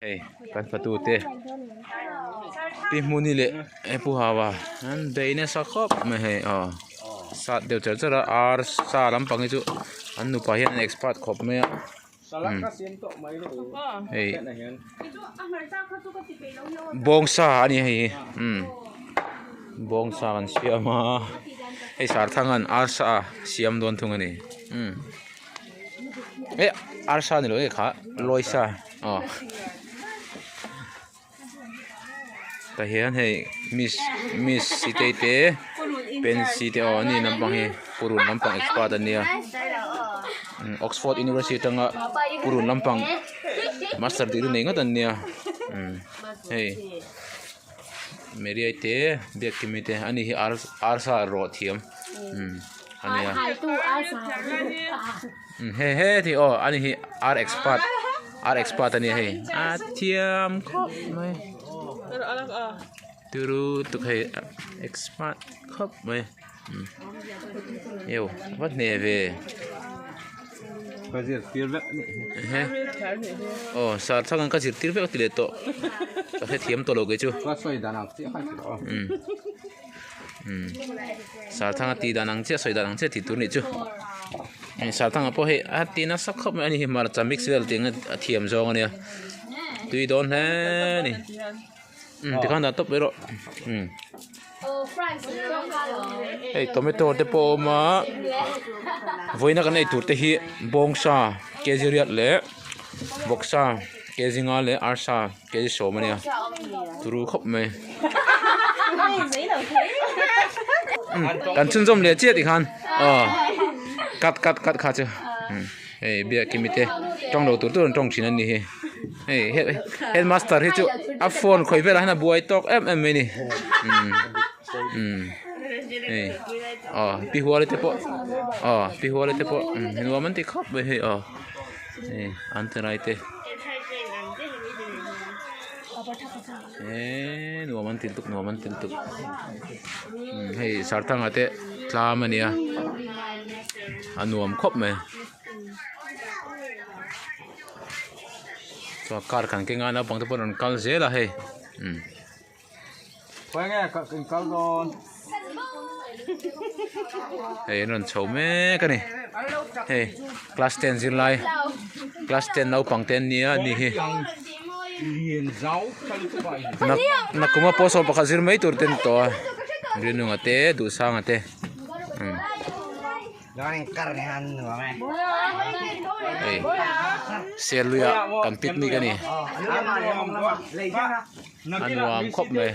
Hei kan fatu te pi hmuni leh he pu hawa an bei nasa khawp mai hei aw sat deuh char char a ar sa lampang hi chu an nupa hian an expert khawp mai a hei bawngsa a ni hei hi umm bawngsa kan siam a hei sarthang an arsa siam dawn thung a ni umm. Eh arsa ni lo nge kha lawisa aw tah hian hei miss miss sitei te pency te aw an ni lampang hi purun lampang expert an nia oxford university atanga purun lampang master degree nei ngawt an nia hei Mary te Biakkimi te ani hi arsa rawh thiam ania he he tih aw ani hi ar expert ar expert ania hei a thiam khawp mai turu tuk hei expert khawp mai. Eww va hne ve ka zirtir vek a nih hi aw sar thlang an ka zirtir vek a ti leh tawh ka hrethiam tawh lo kei chu ka sawi dan ang chiah kha ti rawh umm umm sar thlang a tih dan ang chiah sawi dan ang chiah tih tur a nih chu hei sar thlang ah pawh hei a ti nasa khawp mai a ni hi hmarcha mix vel tih ang a thiam zawng a nia tui dawn hle a ni. Umm tikhan dah tawp mai rawh umm hei tomato te pawh a awm a vawiina kan ei tur te hi bawngsa kg riat leh vawksa kg nga leh arsa kg sawm a nia turu khawp mai umm kan chhunzawm leh chiah tikhan aw cut cut cut kha chu hei biakkimi te tawng lo tur tur an tawng thin a ni hi. Hei headmaster hi chu a phone khawih velah hian a buai tawk em em mai a ni umm umm hei aw pi huali te pawh aw pi huali te pawh umm nuam an ti khawp mai hei aw hei an ti rai te eee nuam an ti lutuk nuam an ti lutuk umm hei sarthanga te tlam a nia a nuam khawp mai. Chuan car kan keng a naupang te pawh an rawn kal zel a hei umm. Hei an rawn chho mek a ni hei class ten zirlai class ten naupang te an nia ani hi nakuma pawh saw pakhat zir mai tur te an ni tawh a Rinunga te Duhsanga te umm. Hei Serluia kan picnic a ni a nuam khawp mai.